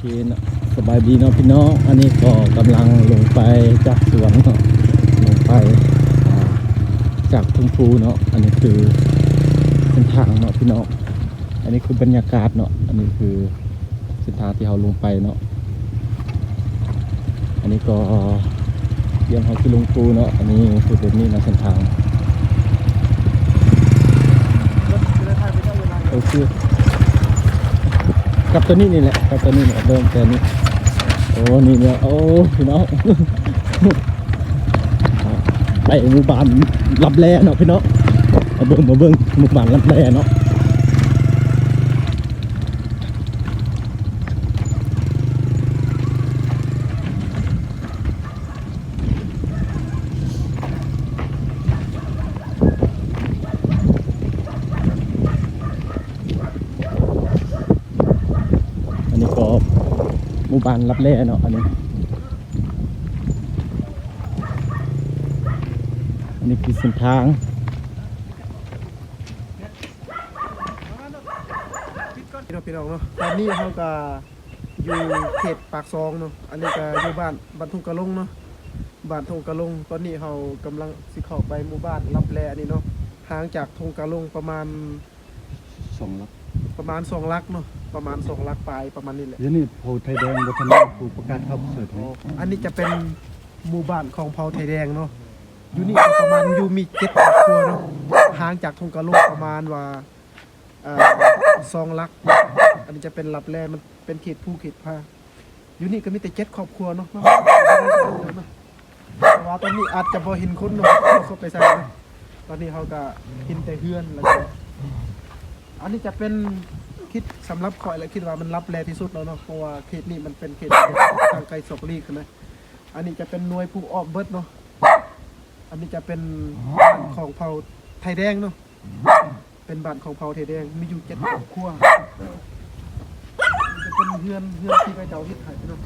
ເຄເນາະ ສະບາຍດີເນາະພີ່ນ້ອງ, ອັນນີ້ກໍກຳລັງລົງໄປຈາກສວນເນາະ ລົງໄປ ອ່າ ຈາກທົ່ງພູເນາະ. ອັນນີ້ຄືເສັ້ນທາງເນາະພີ່ນ້ອງ, ອັນນີ້ຄືບັນຍາກາດເນາະ, ອັນນີ້ຄືເສັ້ນທາງທີ່ເຮົາລົງໄປເນາະ. ອັນນີ້ກໍຕຽມເຮົາຊິລົງພູເນາະ, ອັນນີ້ຄືແບບນີ້ນະເສັ້ນທາງ. ໂອເຄ ກັບຕົວນີ້ນີ້ແຫຼະ ກັບຕົວນີ້ນີ້ ເລີ່ມແຕ່ນີ້. ໂອ້ ນີ້ເນາະ ໂອ້ ພີ່ນ້ອງ ໄປໝູ່ບ້ານລັບແລເນາະພີ່ນ້ອງ, ມາເບິ່ງ ມາເບິ່ງໝູ່ບ້ານລັບແລເນາະ. ອັນນີ້ກໍໝູ່ບ້ານລັບແລເນາະ, ອັນນີ້ ອັນນີ້ຄືເສັ້ນທາງ. ພີ່ນ້ອງເນາະ ຕອນນີ້ເຮົາກໍຢູ່ເຂດປາກຊ່ອງເນາະ, ອັນນີ້ກໍຢູ່ບ້ານ ບ້ານທົ່ງກະຫຼົງເນາະ, ບ້ານທົ່ງກະຫຼົງ. ຕອນນີ້ເຮົາກຳລັງຊິເຂົ້າໄປໝູ່ບ້ານລັບແລນີ້ເນາະ, ຫ່າງຈາກທົ່ງກະຫຼົງປະມານສອງຫຼັກ ປະມານສອງຫຼັກເນາະ, ປະມານສອງຫຼັກປາຍ ປະມານນີ້ແຫຼະ. ດຽວນີ້ເຜົ່າໄທແດງບໍ່ທັນມີຜູ້ປະກາດເຂົ້າປະເທດໃຫ້. ອໍ ອັນນີ້ຈະເປັນໝູ່ບ້ານຂອງເຜົ່າໄທແດງເນາະ. ຢູ່ນີ້ກໍປະມານຢູ່ມີເຈັດຄອບຄົວເນາະ, ຫ່າງຈາກທົ່ງກະຫຼົງປະມານວ່າ ເອີ ສອງຫຼັກ. ອັນນີ້ຈະເປັນລັບແລ ມັນເປັນເຂດພູເຂດຜາ. ຢູ່ນີ້ກໍມີແຕ່ເຈັດຄອບຄົວເນາະ, ເພາະວ່າຕອນນີ້ອາດຈະບໍ່ເຫັນຄົນເນາະ, ເຂົາໄປໃສເນາະ. ຕອນນີ້ເຮົາກໍເຫັນແຕ່ເຮືອນ ແລ້ວກໍ ອັນນີ້ຈະເປັນ ຄິດສຳລັບຂ້ອຍແລ້ວ ຄິດວ່າມັນລັບແລທີ່ສຸດແລ້ວເນາະ, ເພາະວ່າເຂດນີ້ມັນເປັນເຂດທາງໄກສອກຫຼີກນະ. ອັນນີ້ຈະເປັນໜ່ວຍພູອ້ອມເບິດເນາະ. ອັນນີ້ຈະເປັນບ້ານຂອງເຜົ່າໄທແດງເນາະ, ເປັນບ້ານຂອງເຜົ່າໄທແດງ ມີຢູ່ເຈັດຄອບຄົວ. ຈະເປັນເຮືອນ ເຮືອນທີ່ເຂົາເຈົ້າເຮັດໃຫ້ເນາະ.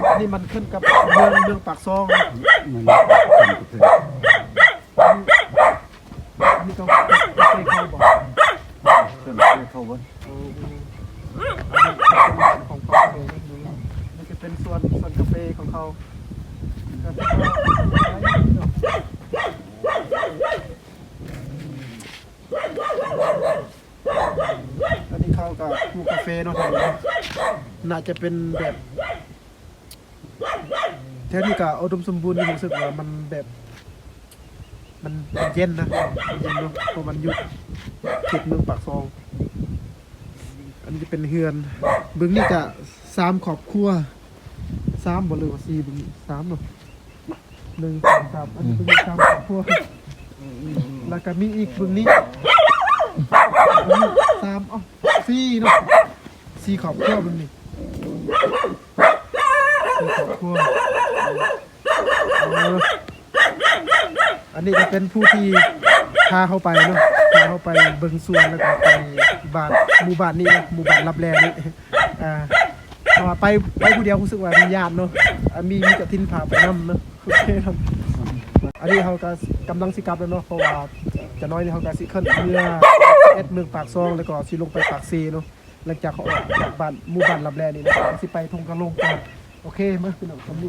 ອັນນີ້ມັນຂຶ້ນກັບເມືອງ ເມືອງປາກຊ່ອງເນາະ. ມັນຂຶ້ນກັບເມືອງ ອັນນີ້ກໍເຄີຍເຂົ້າບໍ່? ເຄີຍເຂົ້າເບິ່ງ. ໂອ້ ອັນນີ້ເປັນບ້ານຂອງເຜົ່າເຂົາເນາະ, ມັນຈະເປັນສວນ ສວນກາເຟຂອງເຂົາ. ອັນນີ້ເຂົາກໍປູກກາເຟເນາະ, ໜ້າຈະເປັນແບບ ແຖວນີ້ກໍອຸດົມສົມບູນ ຮູ້ສຶກວ່າມັນແບບ ມັນເຢັນນະ ມັນເຢັນເນາະ ເພາະມັນຢູ່ເຂດເມືອງປາກຊ່ອງ. ອັນນີ້ຈະເປັນເຮືອນ ເບິ່ງນີ້ກະສາມຄອບຄົວ ສາມບໍ່ ຫຼືວ່າສີ່ ເບິ່ງນີ້ ສາມເນາະ ໜຶ່ງ ສອງ ສາມ ອັນນີ້ເບິ່ງນີ້ສາມຄອບຄົວ ແລ້ວກະມີອີກເບິ່ງນີ້ ສາມ ເອົ້າ ສີ່ເນາະ ສີ່ຄອບຄົວເບິ່ງນີ້ ສີ່ຄອບຄົວ. ເອີ ອັນນີ້ກໍເປັນຜູ້ທີ່ພາເຮົາໄປເນາະ ພາເຮົາໄປເບິ່ງສວນ ແລ້ວກໍໄປບ້ານ ໝູ່ບ້ານນີ້ເນາະ ໝູ່ບ້ານລັບແລນີ້. ອ່າ ເພາະວ່າໄປ ໄປຜູ້ດຽວຮູ້ສຶກວ່າຢ້ານເນາະ ອ່າ ມີ ມີເຈົ້າຖິ່ນພາໄປນຳເນາະ. ໂອເຄເນາະ ອັນນີ້ເຮົາກໍກຳລັງຊິກັບແລ້ວເນາະ ເພາະວ່າຈະໜ້ອຍນີ້ເຮົາກໍຊິຂຶ້ນເຮືອເອັດເມືອງປາກຊ່ອງ ແລ້ວກໍຊິລົງໄປປາກເຊເນາະ. ຫຼັງຈາກເຮົາອອກຈາກບ້ານ ໝູ່ບ້ານລັບແລນີ້ນະ ເຮົາຊິໄປທົ່ງກະຫຼົງກ່ອນ. ໂອເຄ ມາ ພີ່ນ້ອງ ສ່ຳນີ້.